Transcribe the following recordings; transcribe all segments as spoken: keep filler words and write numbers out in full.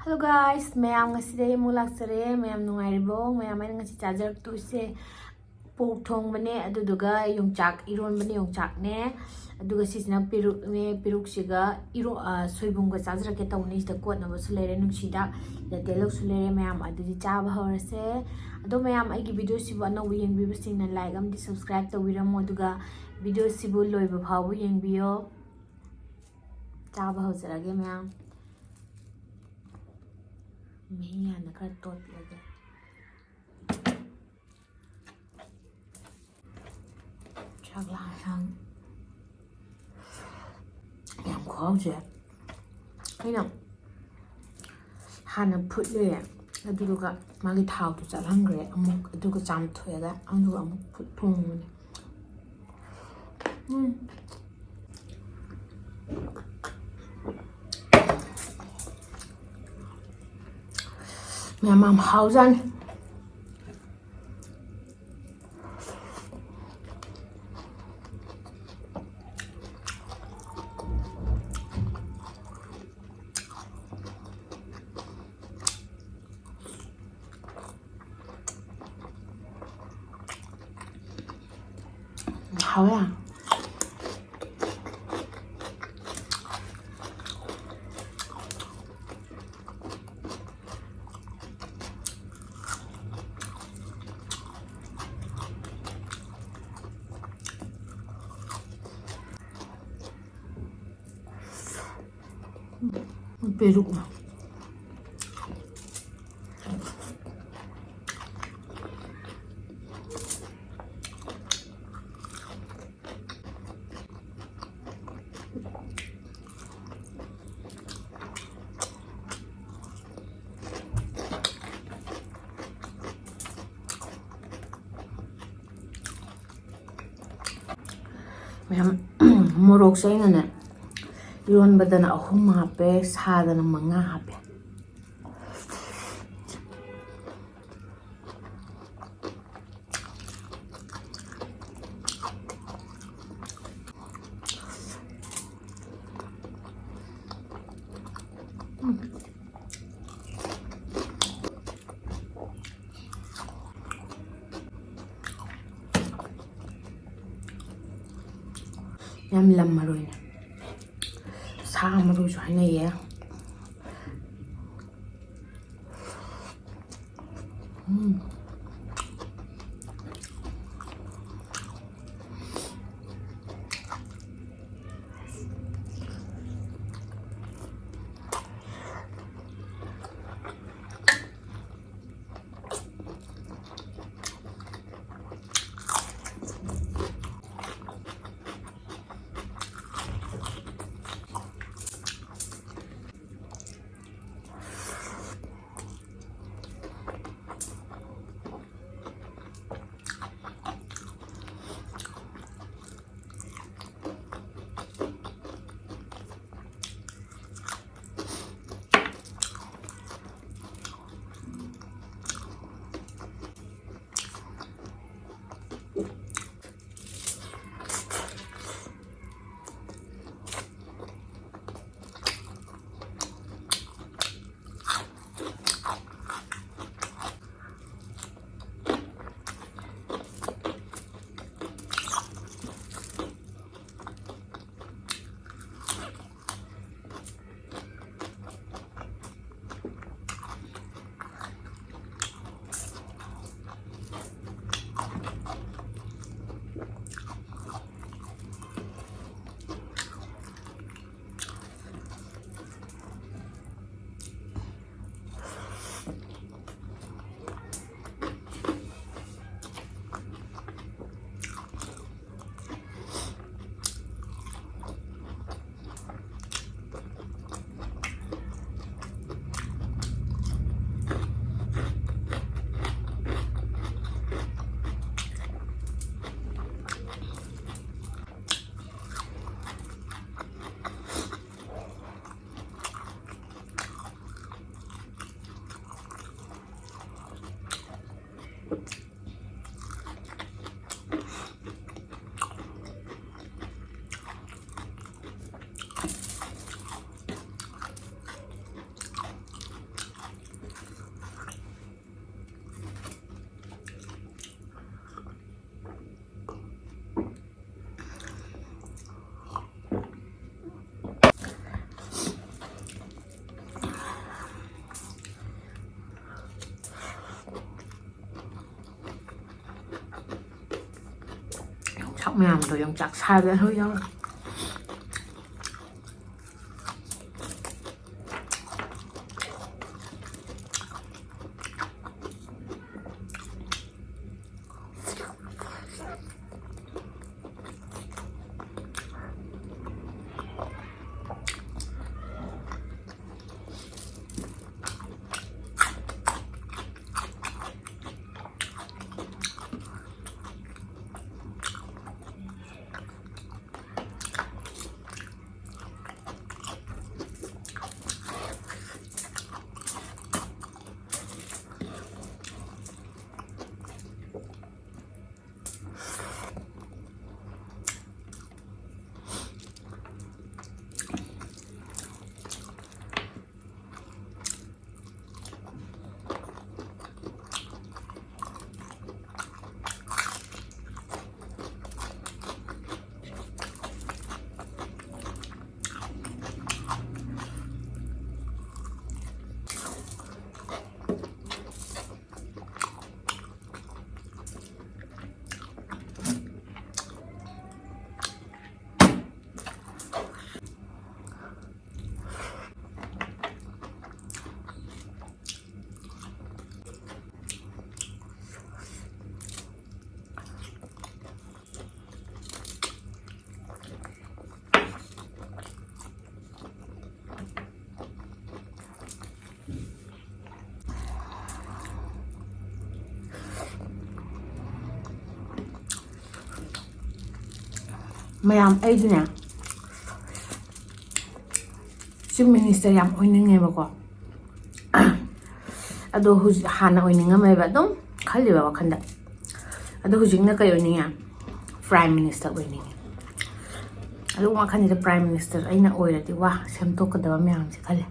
Hello guys, ꯃꯌꯥꯝ ꯉꯁꯤꯗꯤ ꯑꯩ ꯑꯃꯨꯛ ꯂꯥꯛꯆꯔꯦ꯫ ꯃꯌꯥꯝ ꯅꯨꯡꯉꯥꯏꯔꯤꯕꯣ? ꯃꯌꯥꯝ ꯑꯩꯅ ꯉꯁꯤ ꯆꯥꯖꯔꯛꯇꯣꯏꯁꯦ ꯄꯣꯛ ꯊꯣꯡꯕꯅꯦ, ꯑꯗꯨꯗꯨꯒ ꯌꯣꯡꯆꯥꯛ ꯏꯔꯣꯟꯕꯅꯦ, ꯌꯣꯡꯆꯥꯛꯅꯦ꯫ ꯑꯗꯨꯒ ꯁꯤꯁꯤꯅ ꯄꯦꯔꯨꯛꯅꯦ, ꯄꯦꯔꯨꯛꯁꯤꯒ ꯏꯔꯣ-, ꯑ, ꯁꯣꯏꯕꯨꯝꯒ ꯆꯥꯖꯔꯛꯀꯦ ꯇꯧꯕꯅꯤ꯫ ꯁꯤꯗ ꯀꯣꯠꯅꯕꯁꯨ ꯂꯩꯔꯦ, ꯅꯨꯡꯁꯤꯗꯥꯛ, ꯇꯦꯜꯂꯧꯁꯨ ꯂꯩꯔꯦ꯫ ꯃꯌꯥꯝ ꯑꯗꯨꯗꯤ ꯆꯥꯕ ꯍꯧꯔꯁꯦ꯫ ꯑꯗꯣ ꯃꯌꯥꯝ ꯑꯩꯒꯤ videoꯁꯤꯕꯨ ꯑꯅꯧꯕ ꯌꯦꯡꯕꯤꯕꯁꯤꯡꯅ like ꯑꯃꯗꯤ subscribe ꯇꯧꯕꯤꯔꯝꯃꯣ, ꯑꯗꯨꯒ videoꯁꯤꯕꯨ ꯂꯣꯏꯕ ꯐꯥꯎꯕ ꯌꯦꯡꯕꯤꯌꯣ꯫ ꯆꯥꯕ ꯍꯧꯖꯔꯒꯦ ꯃꯌꯥꯝ꯫ ꯃꯍꯤ ꯍꯥꯟꯅ ꯈꯔ ꯇꯣꯠꯂꯒꯦ꯫ ꯆꯥꯛꯂꯥꯡ ꯁꯥꯡ ꯌꯥꯝ ꯈꯨꯍꯥꯎꯁꯦ꯫ ꯑꯩꯅ ꯍꯥꯟꯅ ꯐꯨꯠꯂꯦ, ꯑꯗꯨꯗꯨꯒ ꯃꯥꯒꯤ ꯊꯥꯎꯗꯣ ꯆꯠꯍꯟꯈ꯭ꯔꯦ ꯑꯃꯨꯛ, ꯑꯗꯨꯒ ꯆꯥꯝꯊꯣꯛꯑꯒ ꯑꯗꯨꯒ ꯑꯃꯨꯛ ꯐꯨꯠ ꯊꯣꯡꯕꯅꯦ꯫ ꯎꯝ꯫ ꯃꯌꯥꯝ ꯌꯥꯝ ꯍꯥꯎꯖꯥꯠꯅꯤ꯫ ꯍꯥꯎꯋꯦ ꯌꯥꯝ꯫ ꯄꯦꯔꯨꯛꯅ꯫ ꯃꯌꯥꯝ, ꯃꯣꯔꯣꯛꯁꯦ ꯑꯩꯅꯅꯦ, ꯏꯔꯣꯟꯕꯗꯅ ꯑꯍꯨꯝ ꯍꯥꯞꯄꯦ, ꯁꯥꯗꯅ ꯃꯉꯥ ꯍꯥꯞꯄꯦ꯫ ꯎꯝ꯫ ꯌꯥꯝ ꯂꯝ ꯃꯔꯣꯏꯅꯦ꯫ ꯁꯥ ꯃꯔꯣꯏꯁꯨ ꯍꯥꯏꯅꯩꯌꯦ꯫ ꯎꯝ꯫ ꯃꯌꯥꯝꯗꯣ ꯌꯣꯡꯆꯥꯛ ꯁꯥꯕꯗ ꯂꯣꯏ ꯌꯥꯎꯔꯦ꯫ ꯃꯌꯥꯝ, ꯑꯩꯗꯤꯅꯦ, ꯆꯤꯐ ꯃꯤꯅꯤꯁꯇꯔ ꯌꯥꯝ ꯑꯣꯏꯅꯤꯡꯉꯦꯕꯀꯣ꯫ ꯑꯗꯣ ꯍꯧꯖꯤꯛ, ꯍꯥꯟꯅ ꯑꯣꯏꯅꯤꯡꯉꯝꯃꯦꯕ ꯑꯗꯨꯝ ꯈꯜꯂꯤꯕ ꯋꯥꯈꯜꯗ꯫ ꯑꯗꯣ ꯍꯧꯖꯤꯛꯅ ꯀꯩ ꯑꯣꯏꯅꯤꯡꯉꯦ? Prime minister ꯑꯣꯏꯅꯤꯡꯉꯦ꯫ ꯑꯗꯨꯝ ꯋꯥꯈꯜꯁꯤꯗ ꯄ꯭ꯔꯥꯏꯝ ꯃꯤꯅꯤꯁꯇꯔ ꯑꯩꯅ ꯑꯣꯏꯔꯗꯤ, ꯋꯥ, ꯁꯦꯝꯗꯣꯛꯀꯗꯕ ꯃꯌꯥꯝꯁꯦ ꯈꯜꯂꯦ꯫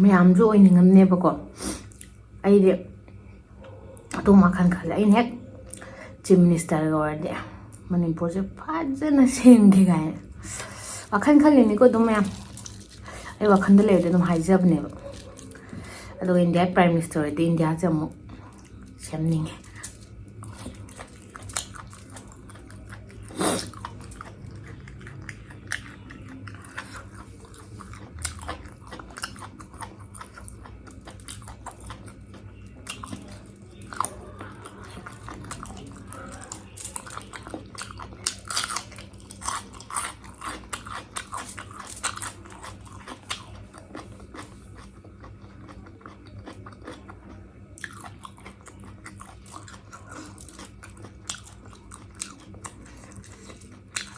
ꯃꯌꯥꯝꯁꯨ ꯑꯣꯏꯅꯤꯡꯉꯝꯅꯦꯕꯀꯣ꯫ ꯑꯩꯗꯤ ꯑꯗꯨꯝ ꯋꯥꯈꯜ ꯈꯜꯂꯦ꯫ ꯑꯩꯅ ꯍꯦꯛ ꯆꯤꯐ ꯃꯤꯅꯤꯁꯇꯔꯒ ꯑꯣꯏꯔꯗꯤ ꯃꯅꯤꯄꯨꯔꯁꯦ ꯐꯖꯅ ꯁꯦꯝꯒꯦ ꯀꯥꯏꯅ ꯋꯥꯈꯜ ꯈꯜꯂꯤꯅꯤꯀꯣ꯫ ꯑꯗꯨꯝ ꯃꯌꯥꯝ ꯑꯩ ꯋꯥꯈꯜꯗ ꯂꯩꯕꯗ ꯑꯗꯨꯝ ꯍꯥꯏꯖꯕꯅꯦꯕ꯫ ꯑꯗꯨꯒ ꯏꯟꯗꯤꯌꯥ ꯄ꯭ꯔꯥꯏꯝ ꯃꯤꯅꯤꯁꯇꯔ ꯑꯣꯏꯔꯗꯤ ꯏꯟꯗꯤꯌꯥꯁꯦ ꯑꯃꯨꯛ ꯁꯦꯝꯅꯤꯡꯉꯦ꯫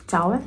ꯆꯥꯎꯋꯦ꯫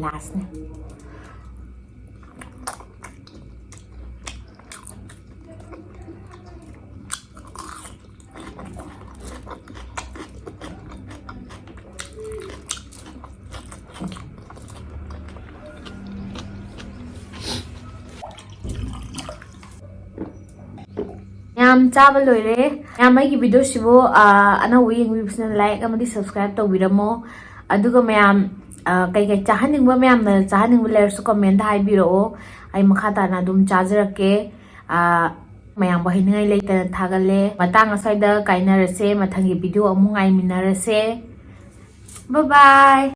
ꯂꯥꯁꯅꯦ꯫ ꯃꯌꯥꯝ ꯆꯥꯕ ꯂꯣꯏꯔꯦ꯫ ꯃꯌꯥꯝ ꯑꯩꯒꯤ ꯚꯤꯗꯤꯑꯣꯁꯤꯕꯨ, ꯑ, ꯑꯅꯧꯕ ꯌꯦꯡꯕꯤꯕꯁꯤꯅ like ꯑꯃꯗꯤ subscribe ꯇꯧꯕꯤꯔꯝꯃꯣ꯫ ꯑꯗꯨꯒ ꯃꯌꯥꯝ, ꯑ, ꯀꯩꯀꯩ ꯆꯥꯍꯟꯅꯤꯡꯕ, ꯃꯌꯥꯝꯅ ꯆꯥꯍꯟꯅꯤꯡꯕ ꯂꯩꯔꯁꯨ comment ꯍꯥꯏꯕꯤꯔꯛꯑꯣ꯫ ꯑꯩ ꯃꯈꯥ ꯇꯥꯅ ꯑꯗꯨꯝ ꯆꯥꯖꯔꯛꯀꯦ꯫ ꯑ, ꯃꯌꯥꯝꯕꯨ ꯍꯥꯏꯅꯤꯡꯉꯥꯏ ꯂꯩꯇꯅ ꯊꯥꯒꯠꯂꯦ꯫ ꯃꯇꯥꯡ ꯑꯁ꯭ꯋꯥꯏꯗ ꯀꯥꯏꯅꯔꯁꯦ꯫ ꯃꯊꯪꯒꯤ ꯚꯤꯗꯤꯑꯣ ꯑꯃꯨꯛ ꯉꯥꯏꯃꯤꯟꯅꯔꯁꯦ꯫ Bye bye꯫